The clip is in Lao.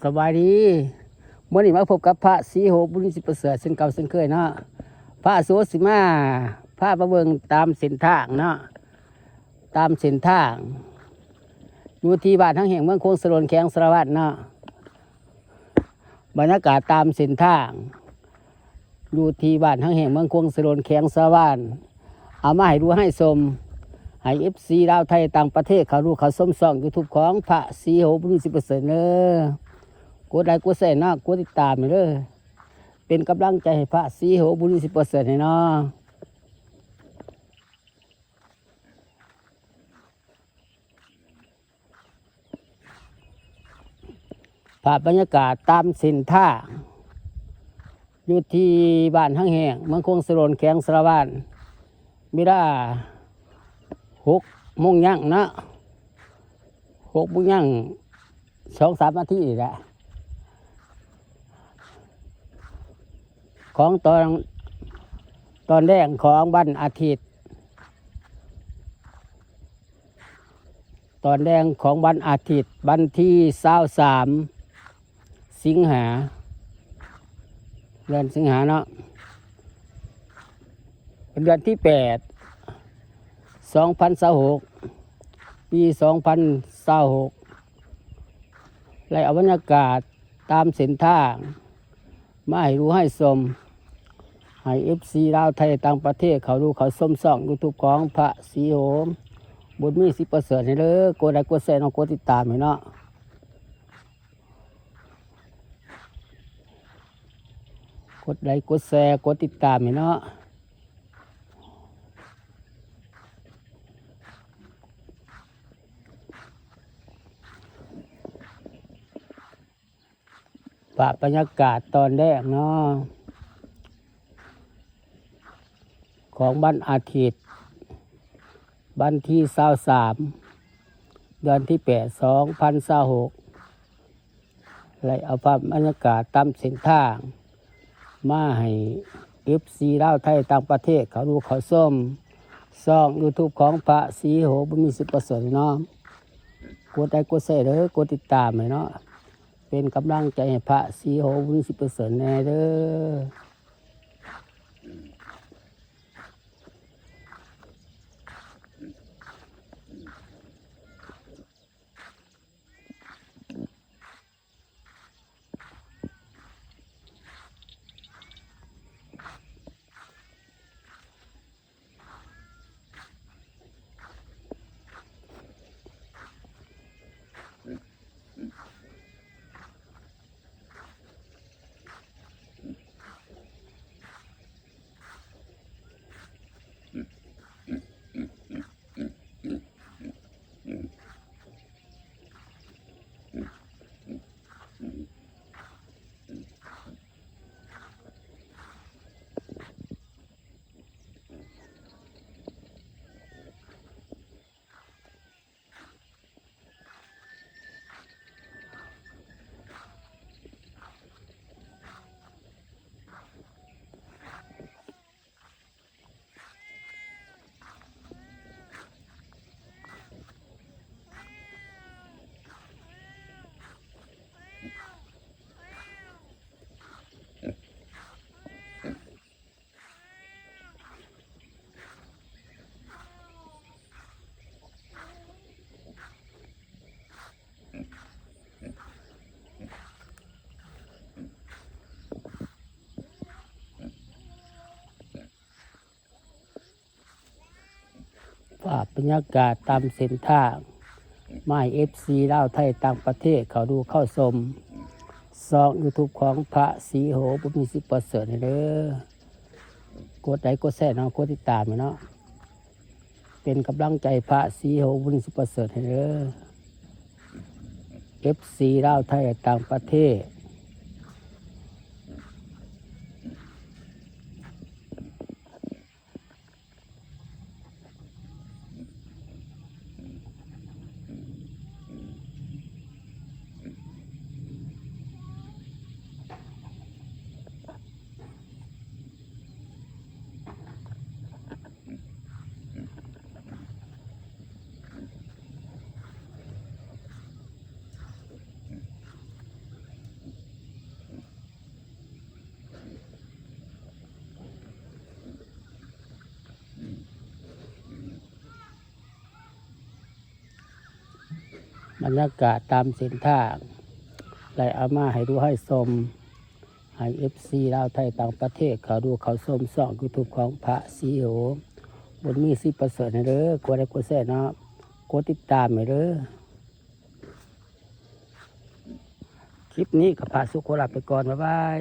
ສະບາຍດີ ມື້ນີ້ມາພົບກັບພະສີໂຫ ບຸນມີ ສິດປະເສີດ ເຊັ່ນເກົ່າເຊັ່ນເຄີຍເນາະ. ພະສີໂຫຊິມາ ພາມາເບິ່ງຕາມເສັ້ນທາງເນາະ ຕາມເສັ້ນທາງ ຢູ່ທີ່ບ້ານຮັງແຮງ ເມືອງໂຂງສະໂລນ ແຂວງສາລະວັນເນາະ. ບັນຍາກາດຕາມເສັ້ນທາງ ຢູ່ທີ່ບ້ານຮັງແຮງ ເມືອງໂຂງສະໂລນ ແຂວງສາລະວັນ ເອົາມາໃຫ້ດູໃຫ້ຊົມ ໃຫ້ເອັຟຊີລາວໄທຕ່າງປະເທດ ເຂົ້າດູເຂົ້າຊົມຊ່ອງຢູທູບຂອງພະສີໂຫ ບຸນມີ ສິດປະເສີດເດີ. ກົດໄລກົດແຊເນາະ ກົດຕິດຕາມໃຫ້ເດີ ເປັນກຳລັງໃຈໃຫ້ພະສີໂຫ ບຸນມີ ສິດປະເສີດໃຫ້ເນາະ. ພາບບັນຍາກາດຕາມເສັ້ນທາງ ຢູ່ທີ່ບ້ານຮັງແຮງ ເມືອງໂຂງສະໂລນ ແຂວງສາລະວັນ ເວລາຫົກໂມງຍັງເນາະ ຫົກໂມງຍັງ ສອງສາມນາທີນີ້ແຫຼະ ຂອງຕອນ ຕອນແລງຂອງວັນອາທິດ ຕອນແລງຂອງວັນອາທິດ ວັນທີຊາວສາມ ສິງຫາ ເດືອນສິງຫາເນາະ ເປັນເດືອນທີແປດ ສອງພັນຊາວຫົກ ປີສອງພັນຊາວຫົກ ໄດ້ເອົາບັນຍາກາດຕາມເສັ້ນທາງ ມາໃຫ້ດູໃຫ້ຊົມ ໃຫ້ເອັຟຊີລາວໄທຕ່າງປະເທດ ເຂົ້າດູເຂົ້າຊົມຊ່ອງຢູທູບຂອງພະສີໂຫ ບຸນມີ ສິດປະເສີດໃຫ້ເດີ. ກົດໄລກົດແຊເນາະ ກົດຕິດຕາມໃຫ້ເນາະ ກົດໄລກົດແຊ ກົດຕິດຕາມໃຫ້ເນາະ. ພາບບັນຍາກາດຕອນແລງເນາະ ຂອງວັນອາທິດ ວັນທີຊາວສາມ ເດືອນທີແປດ ສອງພັນຊາວຫົກ ໄດ້ເອົາພາບບັນຍາກາດຕາມເສັ້ນທາງ ມາໃຫ້ເອັຟຊີລາວໄທຕ່າງປະເທດ ເຂົ້າດູເຂົ້າຊົມຊ່ອງຢູທູບຂອງພະສີໂຫ ບຸນມີ ສິດປະເສີດເນາະ. ກົດໄລກົດແຊເດີ ກົດຕິດຕາມໃຫ້ເນາະ ເປັນກຳລັງໃຈໃຫ້ພະສີໂຫ ບຸນມີ ສິດປະເສີດແດ່ເດີ. ພາບບັນຍາກາດຕາມເສັ້ນທາງ ມາໃຫ້ເອັຟຊີລາວໄທຕ່າງປະເທດ ເຂົ້າດູເຂົ້າຊົມຊ່ອງຢູທູບຂອງພະສີໂຫ ບຸນມີ ສິດປະເສີດໃຫ້ເດີ. ກົດໄລກົດແຊເນາະ ກົດຕິດຕາມໃຫ້ເນາະ ເປັນກຳລັງໃຈພະສີໂຫ ບຸນມີ ສິດປະເສີດໃຫ້ເດີ ເອັຟຊີລາວໄທຕ່າງປະເທດ. ອ ບັນຍາກາດຕາມເສັ້ນທາງ ໄດ້ເອົາມາໃຫ້ດູໃຫ້ຊົມ ໃຫ້ເອັຟຊີລາວໄທຕ່າງປະເທດ ເຂົ້າດູເຂົ້າຊົມຊ່ອງຢູທູບຂອງພະຊີໂອ ບຸນມີ ສີປະເສີດ ໃຫ້ເດີ. ກົດໄລກົດແຊເນາະ ກົດຕິດຕາມໃຫ້ເດີ. ຄລິບນີ້ກໍພະສຸໂຄລາໄປກ່ອນ ບາຍບາຍ.